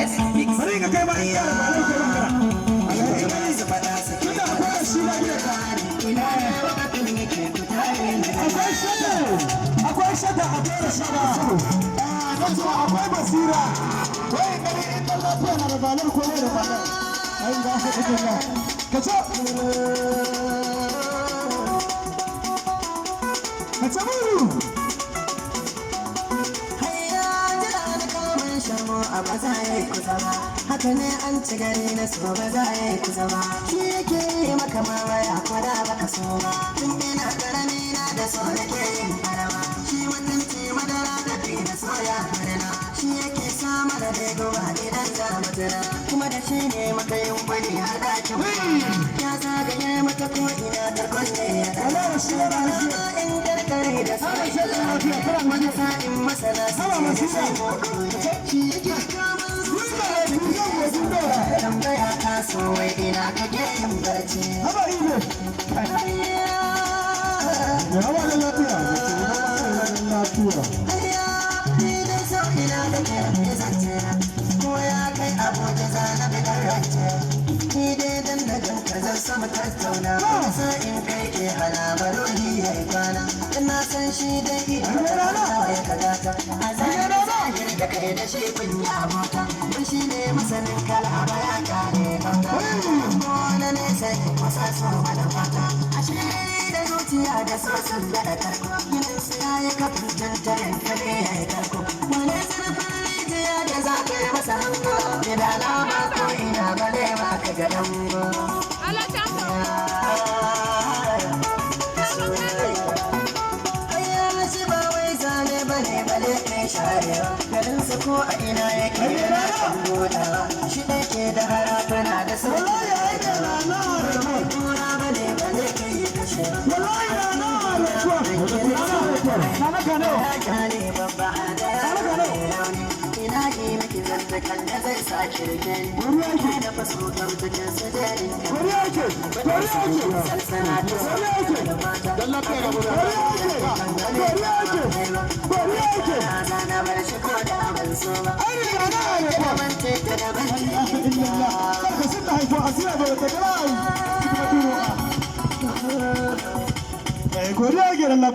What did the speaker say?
S Mix. Bari ka kai ma in yara ba ko ba Masu faɗa suke. Tunda akwai Rashida gidan ka. Ina ne wakafin yake kutare ne. Akwai Shada, akwai Shada, akwai Rashida. Na ce akwai Basira. Wai gani in dan lafiya na da balar ko ne da balar. Ai ga haka kake ga. Ka ce. Ka ce muru. Hayya, jira na kamun shamo a ba za ya yi kusa ba. Haka ne, an ci gari na so ba za ya yi kusa ba. Shi yake yi maka mawaya ko da baka so ba. Tun ina karami na da so nake yin farawa. Shi mutunci madara da fi da soya murna. Shi yake sa mana da gowa idan za mu tuna. Kuma da shi ne muka yin gwani har ɗakin ya zagaye mata ko ina tarkon ne ya Wallahi Rashida na lafiya. in karkare da Ana Shada na lafiya kana wani sa'in masana Haba Basira. shi yake kamun Kun da ku zan wajen dora. Tambaya ta so, wai ina kake yin barci? Haba Ibe. Ya haba da lafiya. Lafiya. Hayya, ni dai so ina kake zance, ko ya kai Abuja zana bi rance. Ni dai dan da ganka zan sama tattauna. Sa'in kai ke hana baroni ya yi kwana. Ina san shi dai idan ka ya kagata a zahiri zahiri da kai da shi kun yi abota. Mun shi ne masanin kala ba ya kare bauta. Ko na nesa kusa so mana fata. Ashe da zuciya da so sun da karko. Ginin su ya yi kafin tantarin kare ya yi karko. Wani zurfin rijiya da za ka yi masa hango. Da alama ko ina bale ma ka ga dango. Hayya, shi ba wai zane bane bale kai sharewa. Garin su ko a ina yake yana kan budawa. Shi ɗai ke da harafuna da sauki. Wallahi ai da rana da Kura bane bale kai kashewa. Wallahi rana da kuwa. Rana kano. Ya kyale babba da yaro mai rauni. Ina yi miki zantukan da zai sa kirke ni. Kai da faso kamtukin su jerin. Godiya ake. Godiya ake. Sansana ta Godiya ake. da mata. Godiya ake. Godiya ake. Godiya ake. Na bar shi ko da ban so ba. Ai da rana da kuwa. Daban ce ta daban ce. Illallah. Sarka sun da haifo asira ba ta gara. Kuma turo. Eh, godiya ake da lafiya.